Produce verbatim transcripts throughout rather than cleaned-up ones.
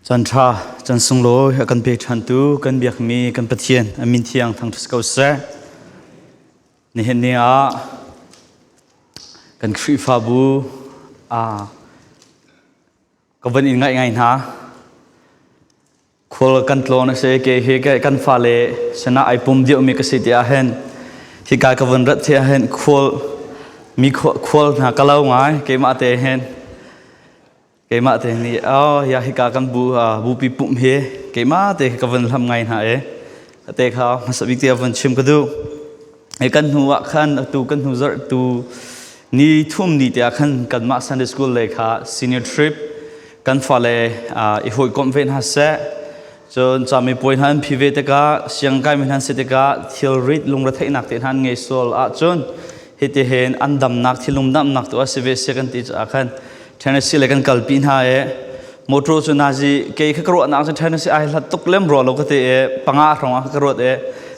Can ṭha, can sunglawi a kan pe ṭhantu kan biakmi kan Pathian a min thiang thangṭhat ko seh. Nihin ni ah kan Khrihfabu a ka van in ngaih ngai hna. Khual kan tlawn a si, kei hi kan fale sinah ai pum deuhmi ka si ti ah hin, hika ka van rat ti ah hin khual, mi khual, khual hna ka lo ngai, keimah te hin. Keimah te nih, oh, ya hika kan bu, ah, bupi pum hi, keimah te ka van hlam ngai hna e. Ka te kha hmasa bik te a van chim ka duh. E kan hnu ah khan, atu kan hnu zarh tu ni thum ni te ah khan kanmah Sunday school le kha senior trip kan fale, ah, i hawi komh ve hna seh. Cun cami puai hna an phi ve tikah, siangkai mi hna an si tikah, thilrit lungretheihnak te hna an ngei sual ahcun, hitihin an damnak, thil lungdamnak tu a si ve si kan ti caah khan Tennessee le kan kalpi hna e. Motor cu nazi, kei kha ka ruahnak cu Tennessee aa hlat tuk lem rua lo ka ti e, panga hrawng ah kha ka ruat e,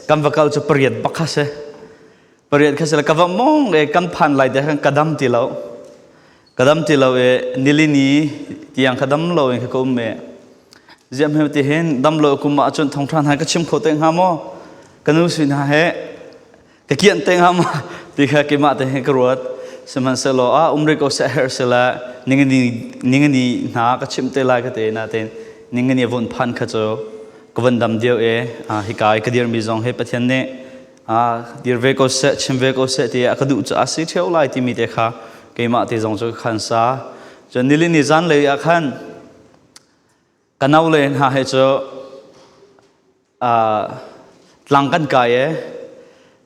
kan va kal cu pariat bak kha si. Pariat kha si le ka va mong e, kan phan lai te khan ka dam ti lo. Ka dam ti lo e, nili ni tiang kha dam lo in kha ka um e. Ziah hme ti hin dam lo kum ahcun thawngṭha hna ka chim kho te hnga maw? Ka nu sui hna he ka kian te hnga maw? Ti kha keimah te hin ka ruat. Sihmanhsehlaw, ah, um rih ko seh, herh seh la, ning ni, ning ni hna ka chim te lai ka te, nain ning ni a vun phan kha cu ka van dam deuh e, ah, hika ka dirmi zong he Pathian nih, ah, dir ve ko seh, chim ve ko seh ti a ka duh caah a si ṭheo lai timi te kha keimah te zong cu ka khan sa. Cun nili ni zan lei ah khan ka nau le hna he cu, ah, tlang kan kai e.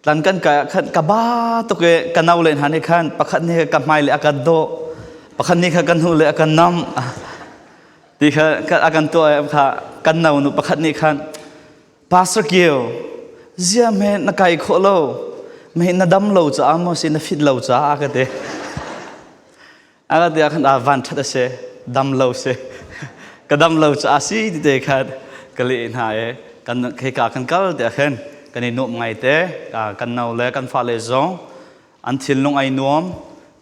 Tlang kan kai ah khan ka ba tuk e, ka nau le hna nih khan pakhat nih ka hmai le a kan dawh, pakhat nih kha ka hnu le a kan namh. Ti kha, kha a kan tuah e, kha kan nau nu pakhat nih khan, Pastor Kio, ziah hme na kai khawh lo, mah hi na dam lo caah maw si, na fit lo caah a ka ti. A ka ti ah khan, ah, van ṭhat a si, dam lo si. Ka dam lo caah a si ti te khan ka leh hna e. Kan, hika kan kal te ah khan kan i nuamh ngai te, ah, kan nau le kan fale zong an thinlung aa nuam.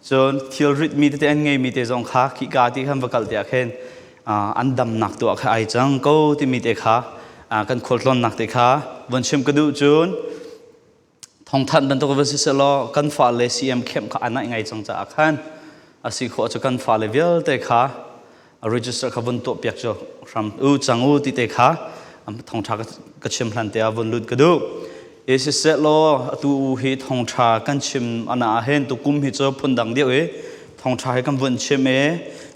Cun thilrit mi tete an ngeimi te zong kha khika ti khan va kal te ah khan, ah, an damnak tu ah kha aa cang ko timi te kha, ah, kan khualtlawnnak te kha vun chim ka duh cun, thawngthan bantuk a va si sehlaw, kan fale C M camp kha a naih ngai cang caah khan, a si khawh cu kan fale vialte kha a register kha vun tuahpiak cu hram u, cang u ti te kha, am, thawngṭha ka, ka chim hlan te ah vun lut ka duh. I si sehlaw, atu hi thawngṭha kan chim a na ah hin tukum hi cu phundang deuh i thawngṭha hi kan vun chim i,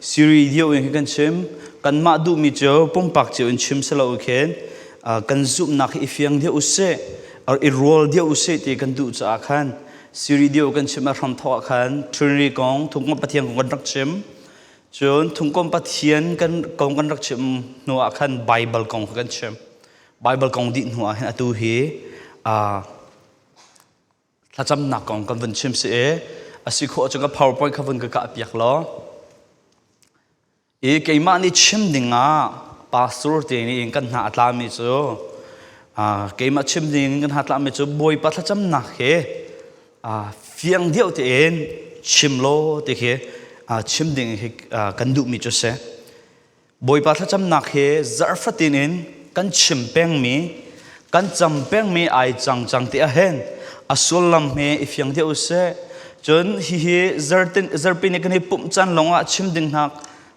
siri deuh in hi kan chim. Kanmah duhmi cu pumpak cio in chim si lo u khin, aa, kan zumhnak hi i fiang deuh u sih, aa, i rual deuh u sih ti kan duh caah khan, siri deuh kan chim a hramthawk ah khan, Trinity kong, Thungkawm Pathian kong kan rak chim. Cun Thungkawm Pathian kan kong kan rak chim hnu ah khan Baibal kong kha kan chim. Baibal kong dih hnu ah hin atu hi, aa, thlacamnak kong kan vun chim si i, a si khawh cu ka PowerPoint kha vun ka kah piak law. I keimah nih chim ding ah pastor te nih in kan hna a tlami cu, aa, keimah chim ding in kan hna tlami cu Bawipa thlacamnak hi, aa, fiang deuh tein chim law ti khi, aa, chim ding hi, aa, kan duhmi cu si. Bawipa thlacamnak hi zarhfatin in kan chim pengmi, kan cam pengmi aa cang cang te ah hin a sullam hi i fiang deuh u sih. Cun hihi zarhtin, zarhpi nih kan i pumh can lawngah chim ding hna,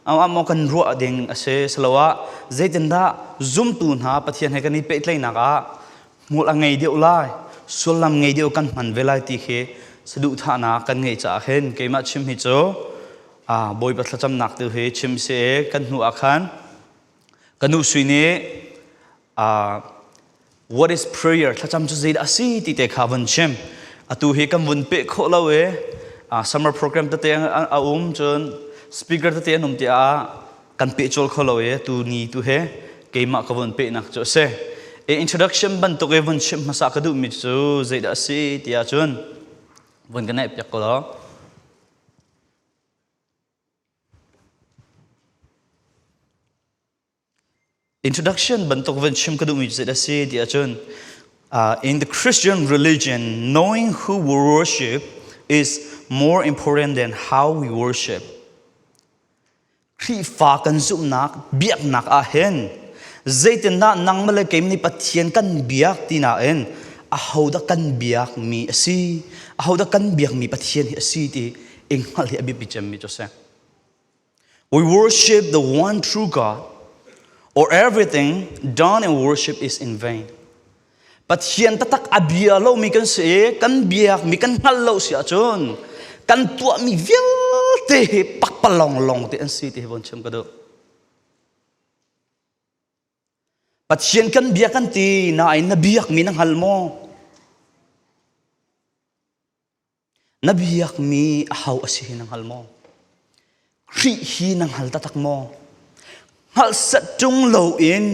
amah maw kan ruah ding a si, siloah zeitindah zumtu hna Pathian he kan i pehtlaihnak ah hmul a ngei deuh lai, sullam ngei deuh kan hman ve lai ti khi saduhthahnak kan ngeih caah hin keimah chim hi cu, aa, Bawipa thlacamnak tu hi chim si i kan hnu ah khan ka nu sui nih, aa, What is prayer? Thlacam cu zeidah a si ti te kha vun chim. Atu hi kan vun peh khawh lo i, aa, summer program tete a, a um, cun speaker tete an um tiah kan peh colh kho lo i, atu ni tu he keimah ka vun pehnak cu a si. I introduction bantuk i vun chim hmasa ka duhmi cu zeidah a si ti ahcun vun ka naih piak ko law. Introduction bantuk vun chim ka duhmi cu zeidah a si ti ahcun, uh, in the Christian religion, knowing who we worship is more important than how we worship. Khrihfa kan zumhnak, biaknak ah hin zeitindah nangmah le keimah nih Pathian kan biak ti nain ahodah kan biakmi a si, ahodah kan biakmi Pathian hi a si ti i hngalh hi a biapi cemmi cu a si. We worship the one true God, or everything done in worship is in vain. Pathian taktak a bia lomi kan si i kan biakmi kan hngalh lo si ahcun kan tuahmi vialte hi pakpalawng lawng te an si ti hi von chim ka duh. Pathian kan biak kan ti nain na biakmi na hngal maw? Na biakmi aho a si hi na hngal maw? Khrih hi na hngal taktak maw? Hngalhset ṭung loin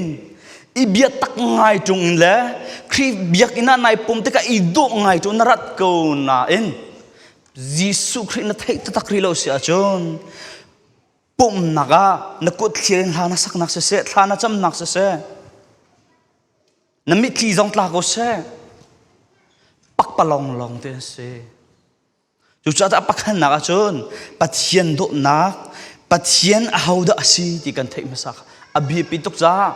i biatak ngai ṭung in le Khrih biakinn ah nai pum tikah i dawh ngai ṭung na rat ko nain Jesuh Khrih na theih taktak rih lo si ahcun pumhnak ah na kut thlir in hla na saknak siseh, thla na camnak siseh, na mitthli zong tla ko seh, pakpalawng lawng te an si. Cucaah a pakhatnak ahcun Pathian dawtnak, Pathian ahodah a si ti kan theih hmasa kha a biapi tuk caah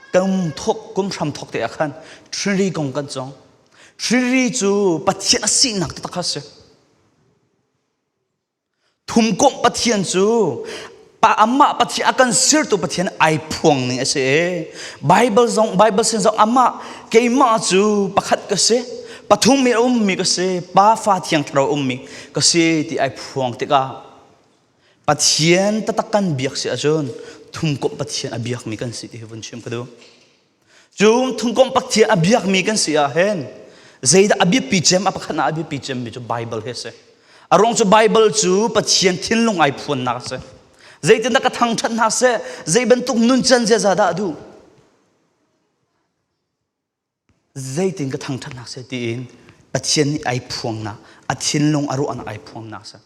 kum thawk, kum hram thawk te ah khan Trinity kong kan cawng. Trinity cu Pathian a sinak taktak kha a si. Thumkomh Pathian cu pa, amah Pathian a kan sirtu Pathian aa phuang ning a si i Baibal zong, Baibal sin zong amah, keimah cu pakhat ka si, pathum mi a ummi ka si, Pa, Fa, Thiang Thlarau a ummi ka si ti aa phuang tikah Pathian taktak kan biak si ahcun thumkomh Pathian a biakmi kan si ti hi vun chim ka duh. Cu thumkomh Pathian a biakmi kan si ahhin, zeidah a biapi cem, a pakhatnak a biapi cemmi cu Baibal hi a si. A ruang cu Baibal cu Pathian thinlung aa phuannak a si. Zeitindah ka thangṭhat hna seh, zei bantuk nuncan ziaza dah a duh? Zeitin ka thangṭhat hna seh tiin Pathian nih aa phuannak, a thinlung a ruahnak aa phuannak a si.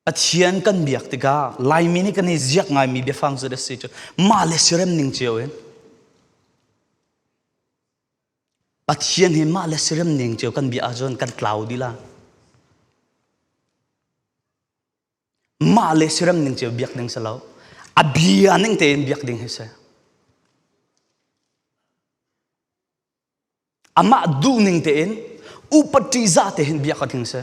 Pathian kan biak tikah Laimi nih kan i ziak ngaimi biafang zet a si cu mah le sirem ning cio in, Pathian hi mah le sirem ning cio kan biak ahcun kan tlau dih lai. Mah le sirem ning cio biak ding si lo, a bia ning tein biak ding hi si. Amah duh ning tein upati zah tein biak a ding si.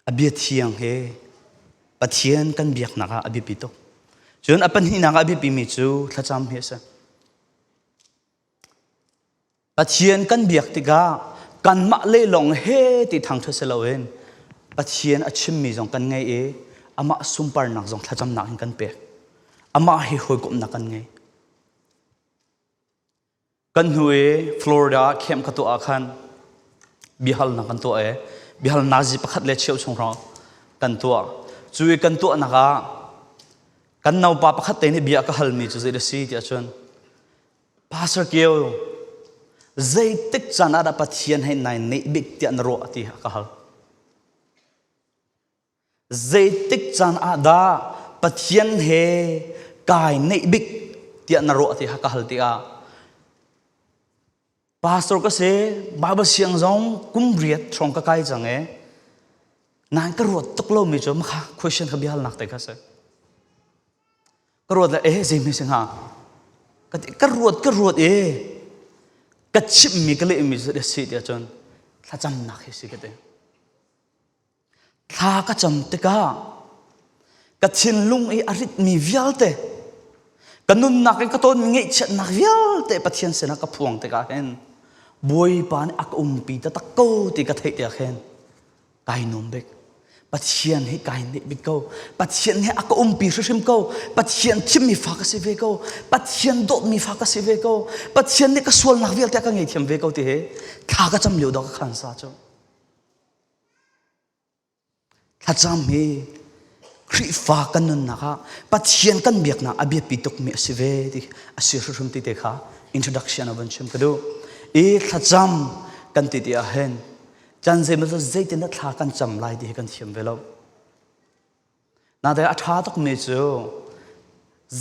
A bia thiang hi Pathian kan biaknak ah a biapi tuk. Cun a pahnihnak ah a biapimi cu thlacam hi a si. Pathian kan biak tikah kanmah lei lawng he ti thangṭhat si loin Pathian a chimmi zong kan ngei i amah sunparnak zong thlacamnak in kan pek. Amah hi hawikomhnak kan ngei. Kan hnu i Florida ah camp ka tuah ah khan biahalnak kan tuah i biahal nazi pakhat le cheu chung hrawng kan tuah. Cu i kan tuahnak ah kan naupa pakhat te nih bia a ka halmi cu zei a si tiah cun, Pastor Kio, zeitik caan ah dah Pathian he naa neih bik tiah na ruah? Ti a ka hal. Zeitik caan ah dah Pathian he kaa neih bik tiah na ruah? Ti a ka hal tikah, Pastor ka si, Bible siang zong kum riat hrawng ka kai cang e. Nain ka ruat tuk lomi cu makha question kha biahalnak te kha si. Ka ruat le, eh, zeihmei si hnga? Ka ti, ka ruat, ka ruat e. Ka chimmi ka lehmi cu a si tiah cun thlacamnak hi si ka ti. Thla ka cam tikah ka thinlung i a ritmi vialte, ka nunnak i ka tawnmi ngaihchiatnak vialte Pathian sinah ka phuang tikah hin Bawipa nih a ka umpi taktak ko ti ka theih tiah hin kaa nuam bik. Pathian hi kaa neih bik ko. Pathian hi a ka umpi hrimhrim ko. Pathian thimmi fa ka si ve ko. Pathian dawtmi fa ka si ve ko. Pathian nih ka sualnak vialte a ka ngei thiam ve ko ti hi thla ka cam lio dah ka khan sa cu. Thlacam hi Khrihfa kan nunnak ah Pathian kan biaknak a biapi tukmi a si ve ti a si hrimhrim ti te kha introduction a van chim ka duh. I thlacam kan ti ti ahhin caan zeihmanh zeitindah thla kan cam lai ti hi kan thiam ve lo. Nate a ṭha tukmi cu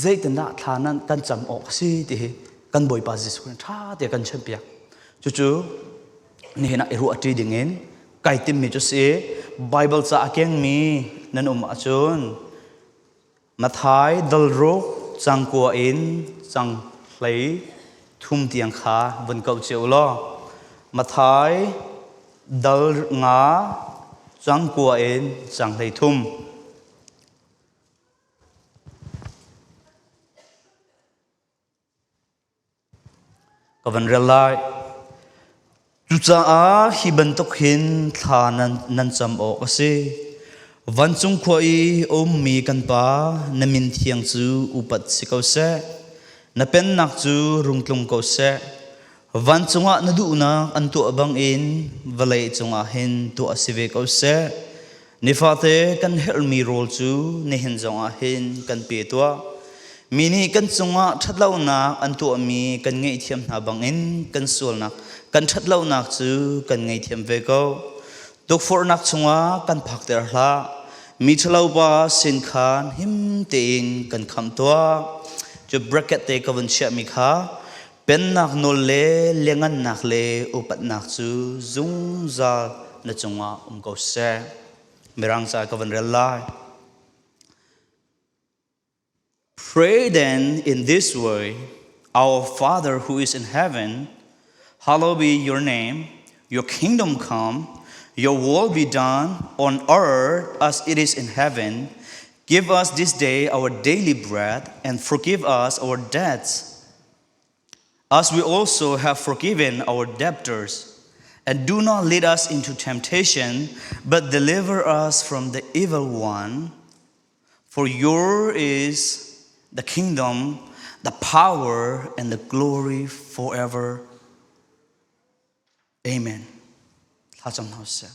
zeitindah thla nan kan cam awk a si ti hi kan Bawipa Jesuh Khrih ṭha tiah kan chimpiak. Cucu nihin ah i ruah ṭi dingin kai timmi cu si. Bible ca a kengmi nan um ahcun Matthai dal ruk cang kua in cang hlei thum tiang kha vun koh cio u law. Matthai dal nga cang kua in cang hlei thum. Ka van rel lai. Cucaah hi bantuk hin thla nan, nan cam awk a si. Vancung khua i a ummi kan Pa, na min thiang cu upat si ko seh. Na pennak cu rung tlung ko seh. Vancung ah na duhnak an tuah bangin vawlei cungah hin tuah a si ve ko seh. Nifate kan herhmi rawl cu nihin zongah hin kan pe tuah. Mi nih kan cungah ṭhatlonak an tuahmi kan ngaihthiam hna bangin kan sualnak, kan ṭhatlonak cu kan ngaithiam ve ko. Tukforhnak chungah kan phakter hlah. Mi ṭhalopa sin khan him tein kan khamh tuah. Cu bracket te ka vun chiahmi kha, pennak nawl le liangannak le upatnak cu zungzal na cungah um ko seh. Mirang ca ka van rel lai. Pray then in this way, Our Father who is in heaven, hallowed be your name, your kingdom come, your will be done on earth as it is in heaven. Give us this day our daily bread and forgive us our debts as we also have forgiven our debtors. And do not lead us into temptation, but deliver us from the evil one. For your is the kingdom, the power, and the glory forever. Amen. Thlacam hna u sih.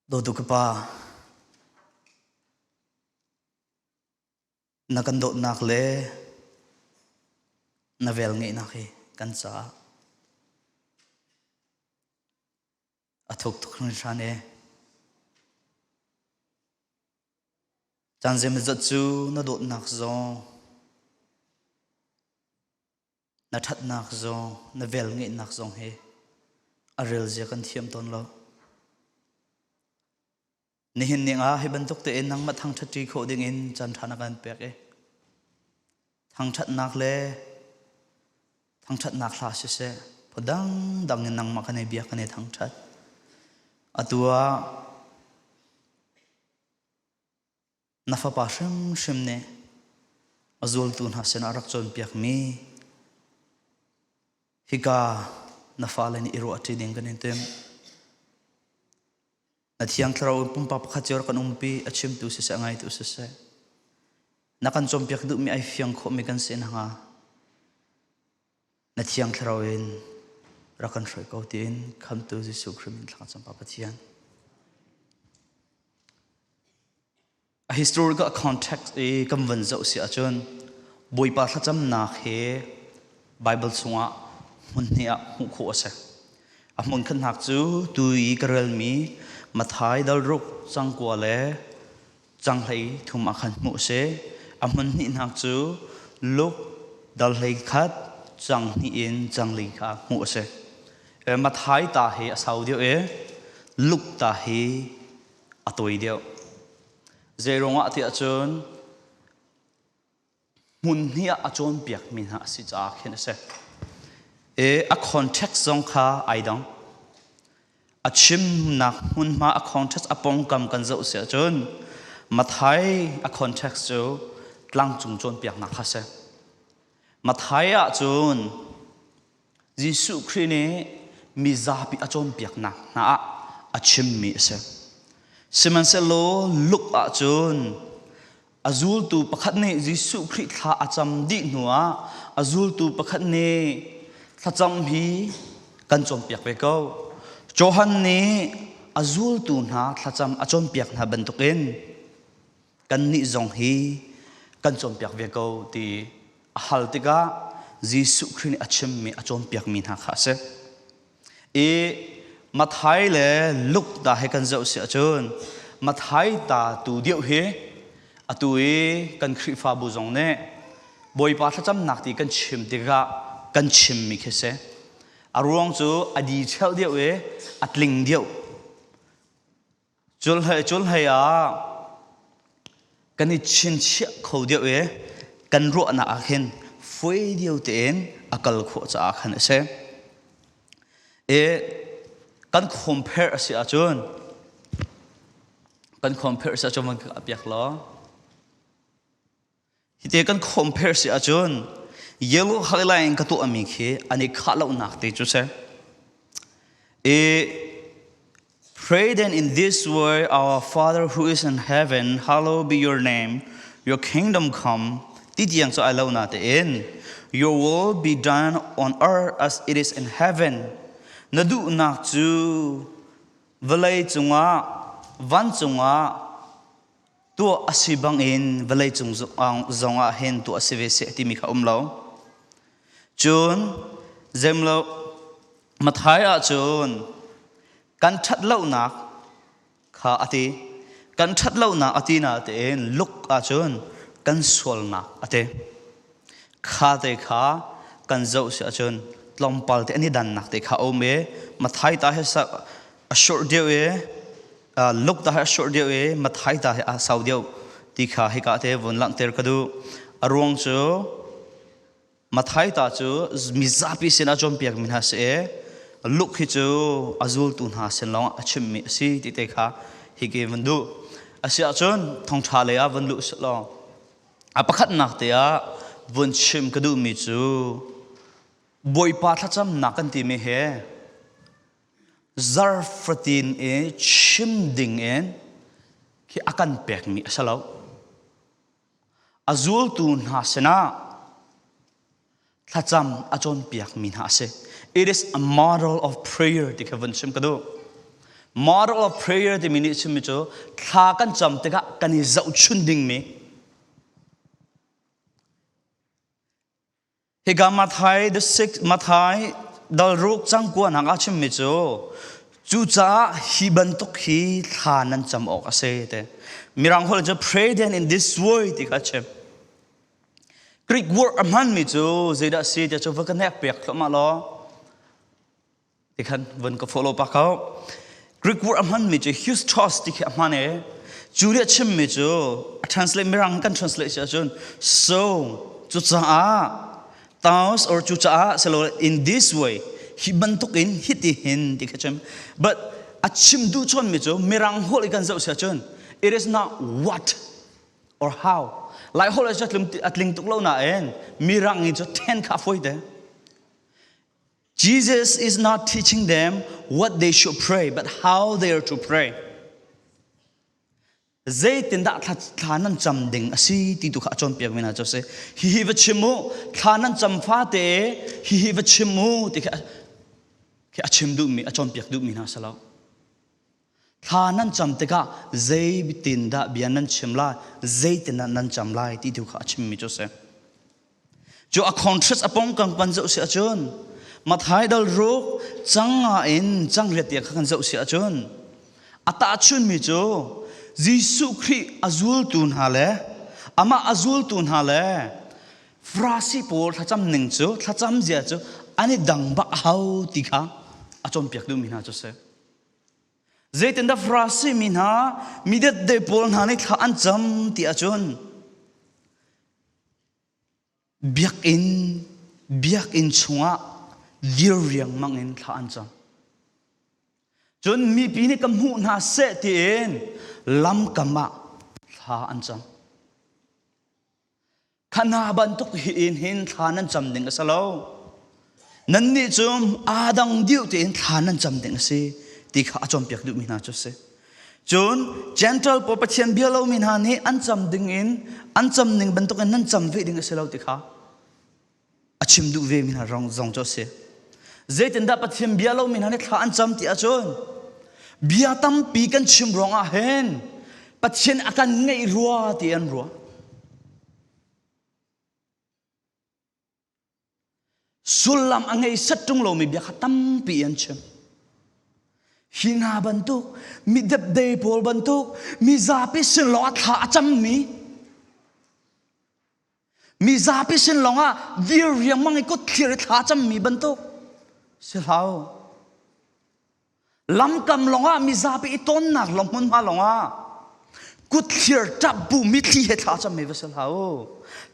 Dawtu ka Pa, na kan dawtnak le na velngeihnak hi kan caah a thuk tuk hringhran i, caan zeimawzat cu na dawtnak zong, na ṭhatnak zong, na velngeihnak zong hi a relzia kan thiam tawn lo. Nihin ning ah hi bantuk tein nangmah thangṭhat ṭi khawh dingin caan ṭha na kan pek i, thangṭhatnak le thangṭhatnak hla siseh, phadang dang in nangmah kan i biak, kan i thangṭhat. Atu ah na fapa hrimhrim nih a zultu hna sinah a rak cawnpiakmi hika na fale nih i ruah ṭi ding kan in tim. Na Thiang Thlarau in pumpak pakhat cio rak kan umpi, a chimtu siseh, a ngaitu siseh, na kan cawnpiak duhmi aa fiang khawhmi kan si hna hnga. Na Thiang Thlarau in rak kan hruai ko, tiin Khamhtu Jesuh Khrih min thla kan cam Pa Pathian. A historical context i kan van zoh si ahcun, Bawipa thlacamnak hi Bible chungah hmun hnih ah hmuh khawh a si. A hmunkhatnak cu tu i ka relmi Matthai dal ruk cang kua le cang hlei thum ah khan hmuh a si. A hmun hnihnak cu Luk dal hlei khat cang hnih in cang li kha hmuh a si. Eh, Matthai ta hi a sau deuh i Luk ta hi a tawi deuh. Zeiruangah tiah cun hmun hnih ah a cawnpiakmi hna a si caah khin a si. Eh, a context zong kha aa dang. A chimnak hmunhma, a context, a pawngkam kan zoh si ahcun Matthai a context cu tlangcung cawnpiaknak kha a si. Matthai ahcun Jesuh Khrih nih mizapi a cawnpiaknak hna ah a chimmi a si. Sihmanhsehlaw Luk ahcun a zultu pakhat nih Jesuh Khrih thla a cam dih hnuah a zultu pakhat nih thlacam hi kan cawnpiak ve ko. Johan nih a zultu hna thlacam a cawnpiak hna bantukin kannih zong hi kan cawnpiak ve ko, ti a hal tikah Jesuh Khrih nih a chimmi, a cawnpiakmi hna kha a si. I Matthai le Luk ta hi kan zoh si ahcun, Matthai ta tu deuh hi atu i kan Khrihfabu zong nih Bawipa thlacamnak ti kan chim tikah kan chimmi khi si. A ruang cu a detail deuh i a tling deuh. Culhei, culhei ah kan i chinchiah kho deuh i kan ruahnak ah khin fawi deuh tein a kal khawh caah khan a si. I kan compare a si ahcun, kan compare a si ahcun van ka piak law. Hite kan compare si ahcun yellow highlight in ka tuahmi khi an i khah lonak te cu si. I pray then in this way, Our Father who is in heaven, hallowed be your name, your kingdom come, ti tiang cu ai lo na tein, your will be done on earth as it is in heaven. Na duhnak cu vawlei cungah, van cungah tuah a si bangin vawleicung zong, zongah hin tuah a si ve seh timi kha um lo. Cun, zeimlo Matthai ahcun kan ṭhat lonak kha a ti, kan ṭhat lonak a ti nain Luk ahcun kan sualnak a ti. Kha te kha kan zoh si ahcun tlawmpal te an i dannak te kha a um i Matthai ta he sa a short deuh i, aa, Luk ta he a short deuh i Matthai ta he a sau deuh ti kha hika te vun langhter ka duh. A ruang cu Matthai ta cu mi zapi sin a cawnpiakmi hna si i Luk hi cu a zultu hna sin lawngah a chimmi a si ti te kha hika vun duh. A si ahcun thawngṭha lei ah vun luh si law. A pakhatnak te ah vun chim ka duhmi cu Bawipa thlacamnak kan timi he zarhfatin i chim ding in khi a kan pekmi a si lo. A zultu hna sinah thlacam a cawnpiakmi hna a si. It is a model of prayer ti kha vun chim ka duh. Model of prayer timi nih chimmi cu thla kan cam tikah kan i zohchunh dingmi. Hika Matthai the six, Matthai dal ruk cang kua hnak a chimmi cu, cucaah hi bantuk hi thla nan cam awk a si te. Mirang holh cu pray then in this way ti kha chim. Greek word a hmanmi cu zeidah a si tiah cu va ka nek piak thluahmah law. Ti khan vun ka follow pak ko. Greek word a hmanmi cu huios tos ti khi a hman i, cu nih a chimmi cu a translate, Mirang kan translate si ahcun, so, cucaah, tos or cucaah si lo, in this way, hi bantuk in, hiti hin ti kha chim. But a chim duh chawnmi cu Mirang holh i kan zoh si ahcun, it is not what or how. Lai holh a tling, a tling tuk lo nain Mirang i cu ṭhen kha a fawi te. Jesus is not teaching them what they should pray, but how they are to pray. Zeitindah thla, thla nan cam ding a si ti tu kha a cawnpiakmi hna cu a si. Hihi va chim u, thla nan cam fate, hihi va chim u ti kha, khi a chim duhmi, a cawnpiak duhmi hna a si lo. Thla nan cam tikah zeitindah bia nan chim lai, zeitindah nan cam lai ti tu kha a chimmi cu a si. Cu a contrast a pawngkam kan zoh si ahcun, Matthai dal ruk cang nga in cang riat tiang kha kan zoh si ahcun, a tahchunmi cu Jesuh Khrih a zultu hna le amah a zultu hna le Farasi pawl thlacam ning cu, thlacam zia cu an i dang bak a hau ti kha a cawnpiak duhmi hna cu a si. Zeitindah Farasi mi hna, mi depdep pawl hna nih thla an cam ti ahcun, biakinn, biakinn chungah dir riangmang in thla an cam. Cun mipi nih ka hmuh hna seh tiin lamkam ah thla an cam. Kha hna bantuk hi in hin thla nan cam ding a si lo. Nannih cu aa dang deuh tein thla nan cam ding a si, ti kha a cawnpiak duhmi hna cu a si. Cun Gentile pawl Pathian bia lomi hna nih an cam ding in, an cam ning bantukin nan cam ve ding a si lo ti kha a chim duh ve mi hna zong cu a si. Zeitindah Pathian bia lomi hna nih thla an cam ti ahcun, bia tampi kan chim ruangah hin Pathian a kan ngeih rua ti an ruah. Sullam a ngeisat ṭung lomi bia kha tampi an chim. Hi hna bantuk, mi depdep pawl bantuk, mi zapi sin lawng a thla a cammi, Mi zapi sin lawngah dir riangmang i kut thlir i thlacammi bantuk si hlah uh. Lamkam lawngah mi zapi i tawnnak lawmhmun hma lawngah kut thlir ṭap bu mitthli he thlacammi va si hlah uh.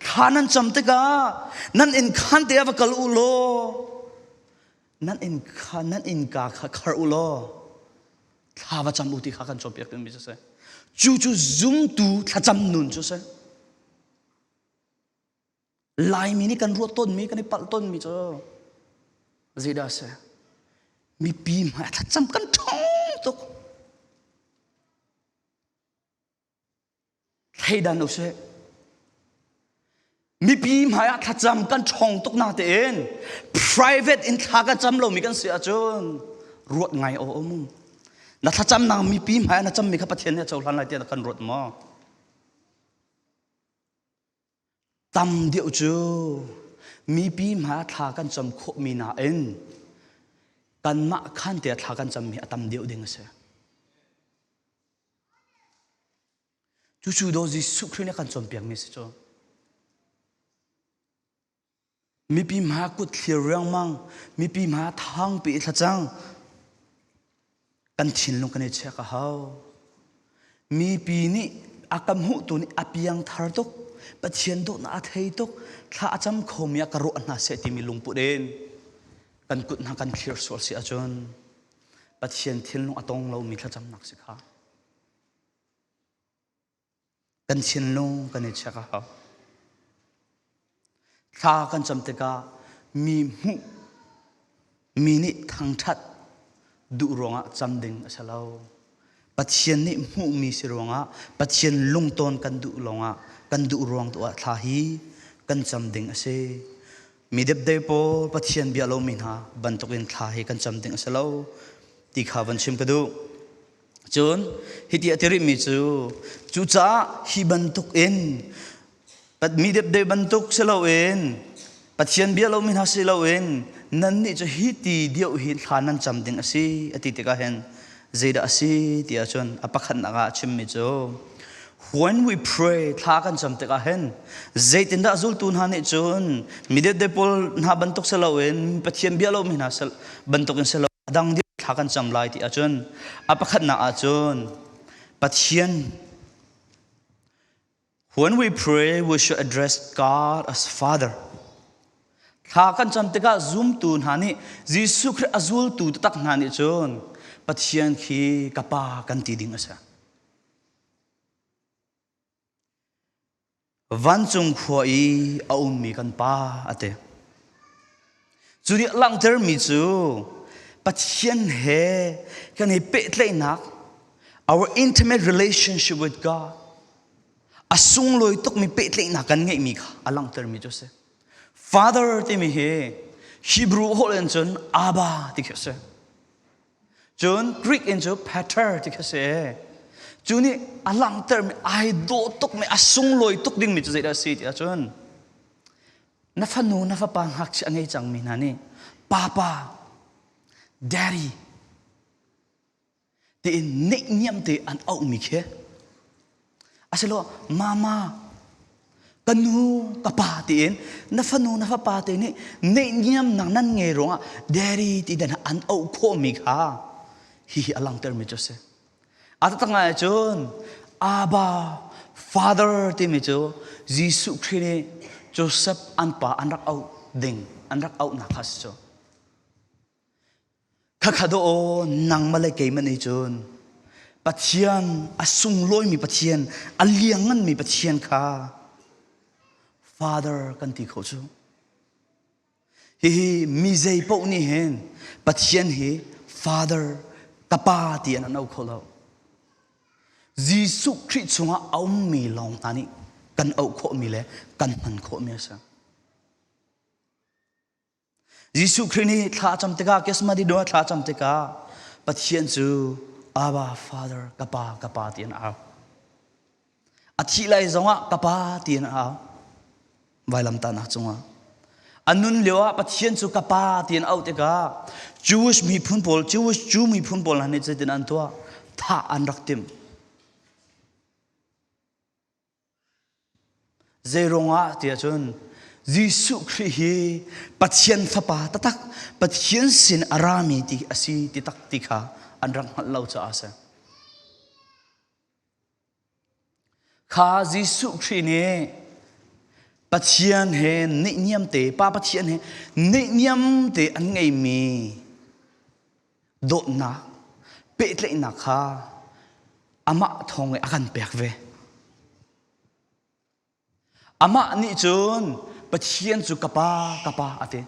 Thla nan cam tikah nan innkhan te ah va kal uh law, nan innkhan, nan innka kha khar uh law, thla va cam uh ti kha kan cawnpiak dingmi cu si. Cucu zumtu thlacam nun cu si. Laimi nih kan ruat tawnmi, kan i palh tawnmi cu zeidah a si? Mipi hmai ah thlacam kan ṭhawng tuk. Thleidan u sih. Mipi hmai ah thlacam kan ṭhawng tuk natein private in thla kan cam lomi kan si ahcun ruat ngai aw a um. Na thlacamnak mipi hmai ah na cammi kha Pathian nih a cohlan lai tiah na kan ruat maw? Tam deuh cu mipi hmai ah thla kan cam khawhmi nain kanmah khan te ah thla kan cammi a tam deuh ding a si. Cucu daw Jesuh Khrih nih a kan cawnpiakmi a si cu. Mipi hmai ah kut thlir riangmang, mipi hmai ah thangpi i thlacang kan thinlung kan i check a hau. Mipi nih a kan hmuhtu nih a piangthar tuk, Pathian dawtnak a thei tuk, thla a cam khomi ah ka ruah hna seh timi lungput in kan kut hna kan thlir sual si ahcun Pathian thinlung a tong lomi thlacamnak si kha. Kan thinlung kan i check a hau. Thla kan cam tikah mi hmuh, mi nih thangṭhat duh ruangah cam ding a si lo. Pathian nih hmuhmi si ruangah, Pathian lungtawn kan duh lawngah, kan duh ruang tu ah thla hi kan cam ding a si. Mi depdep pawl, Pathian bia lomi hna bantukin thla hi kan cam ding a si lo ti kha van chim ka duh. Cun hiti a ti rihmi cu, cucaah hi bantukin, Pat-, mi depdep bantuk si loin, Pathian bia lomi hna si loin, nannih cu hiti deuh hi thla nan cam ding a si, a ti tikah hin, zeidah a si ti ahcun a pakhatnak ah a chimmi cu, when we pray, thla kan cam tikah hin, zeitindah zultu hna nih cun mi depdep pawl hna bantuk si loin, Pathian bia lomi hna si, bantukin si lo, a dang deuh thla kan cam lai ti ahcun, a pakhatnak ahcun, Pathian, when we pray, we should address God as Father. Thla kan cam tikah zumtu hna nih, Jesuh Khrih a zultu taktak hna nih cun Pathian khi ka Pa kan ti ding a si. Vancung khua i a ummi kan Pa a ti. Cu nih a langhtermi cu Pathian he kan i pehtlaihnak, our intimate relationship with God, a sunglawi tukmi pehtlaihnak kan ngeihmi kha a langhtermi cu a si. Father timi hi Hebrew holh in cun Abba ti khi a si. Cun Greek in cu Pater ti khi a si. Cu nih a langhtermi, aa dawh tukmi, a sunglawi tuk dingmi cu zeidah a si ti ahcun, na fanu, na fapa ngakchia a ngei cangmi hna nih Papa, Daddy tiin neihniam te an auhmi khi a si law, Mama, ka nu, ka pa tiin na fanu, na fapa te nih neihniamnak nan ngei ruangah Daddy ti dan an auh khawhmi kha hihi a langhtermi cu a si. A taktak ngai ahcun Abba, Father timi cu Jesuh Khrih nih Joseph an pa an rak auh ding, an rak auhnak kha a si cu. Khakha dawh aw, nangmah le keimah nih cun Pathian, a sunglawimi Pathian, a liangnganmi Pathian kha Father kan ti kho cu. Hihi mi zeipaoh nih hin Pathian hi Father, ka Pa ti an, an auh kho lo. Jesuh Khrih chungah a ummi lawng hna nih kan auh khawhmi le kan hman khawhmi a si. Jesuh Khrih nih thla a cam tikah, Gethsemane dawh thla a cam tikah, Pathian cu, Abba, Father, ka Pa, ka Pa, tiah a au. A thih lai zongah, ka Pa, tiah a au. Vailamtahnak cungah. A nun lio ah Pathian cu, ka Pa, tiah a auh tikah, Jewish miphun pawl, Jewish, Jew miphun pawl hna nih zeitin an tuah? Thah an rak timh. Zei ruangah tiah cun Jesuh Khrih hi Pathian Fapa taktak, Pathian sin a rami ti a si titak ti kha an rak hngalh lo caah a si. Kha Jesuh Khrih nih Pathian he neihniamte, Pa Pathian he neihniamte an ngeihmi dawtnak, pehtlaihnak kha amah thawng i a kan pek ve. Amah nih cun Pathian cu ka Pa, ka Pa a ti.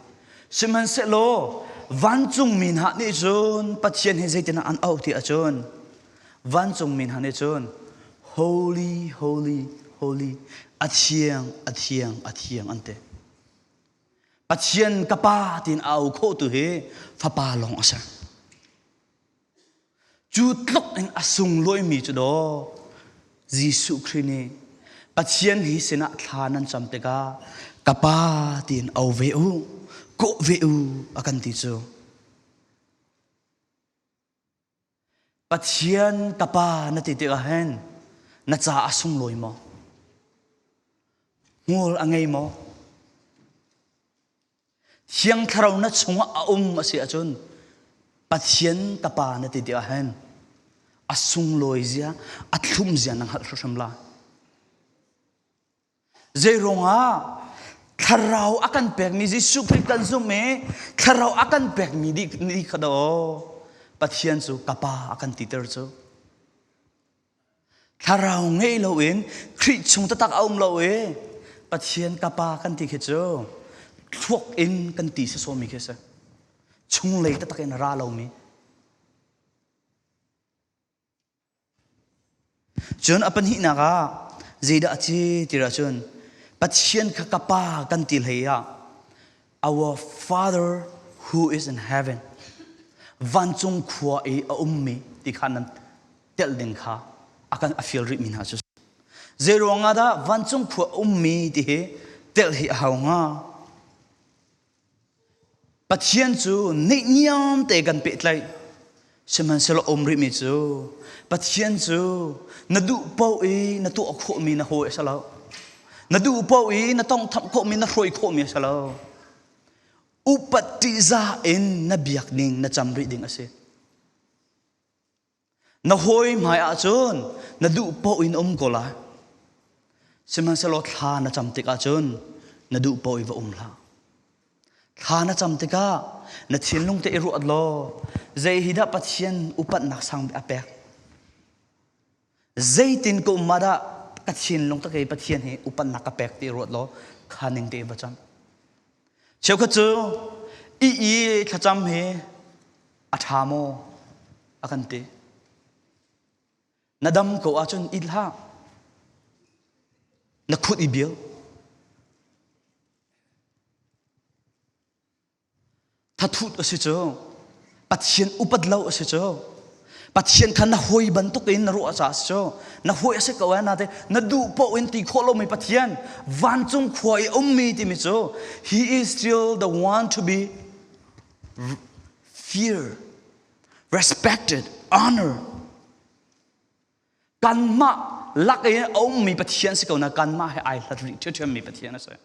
Sihmanhsehlaw vancungmi hna nih cun Pathian hi zeitindah an auh ti ahcun vancungmi hna nih cun, "Holy, holy, holy, a thiang, a thiang, a thiang," an ti. Pathian ka Pa tiin a auh khawhtu hi Fapa lawng a si. Cu tluk in a sunglawimi cu daw Jesuh Khrih nih Pathian hi sinah thla nan cam tikah, "Ka Pa tiin auh ve u, kawh ve u," a kan ti cu. Pathian ka Pa na ti tikah hin na ca a sunglawi maw? Hngul a ngei maw? Thiang Thlarau na chungah a um a si ahcun Pathian ka Pa na ti tikah hin a sunglawi zia, a thlum zia na hngalh hrimhrim lai. Zei ruangah Thlarau a kan pekmi, Jesuh Khrih kan zumh i Thlarau a kan pekmi dih, dih kha daw Pathian cu ka Pa a kan titer cu. Thlarau ngei loin Khrih chung taktak a um lo i Pathian ka Pa kan ti khi cu thluak in kan ti sawsawmi khi a si. Chunglei taktak in a ra lomi. Cun a pahnihnak ah zeidah a si ti ahcun, Pathian kha ka Pa kan ti hlei ah, "Our Father who is in heaven," vancung khua i a ummi ti kha nan telh ding kha a kan a fial rihmi hna cu. Zei ruangah dah vancung khua a ummi ti hi telh hi a hau hnga? Pathian cu neihniam te kan pehtlaih. Sihmanhsehlaw a um rihmi cu Pathian cu na duh paoh i na tuah khawhmi na hawi a si lo. Na duh paoh i na tongthamh khawhmi, na hruai khawhmi a si lo. Upat ṭihzah in na biak ding, na cam rih ding a si. Na hawi hmai ahcun na duh paoh in um ko lai. Sihmanhsehlaw thla na cam tikah cun na duh paoh i va um hlah. Thla na cam tikah na thinlung te i ruat law, zei hi dah Pathian upatnak sang a pek? Zeitin ka um ah dah ka thinlung tak i Pathian hi upatnak ka pek ti i ruat law, kha ning te i va cam. Cheukhat cu, "I, i thlacam hi a ṭha maw?" a kan ti. Na dam ko ahcun it hlah, na khut i bial. Thathut a si cu, Pathian upat lo a si cu, Pathian kha na hawi bantukin na ruah a si cu, na hawi a si ko ah na te, na duh paoh in ti khawh lomi Pathian, vancung khua i a ummi timi cu, he is still the one to be feared, respected, honored. Kanmah lak i a ummi Pathian si ko nain kanmah he aa hlat rih ṭhiamṭhiammi Pathian a si.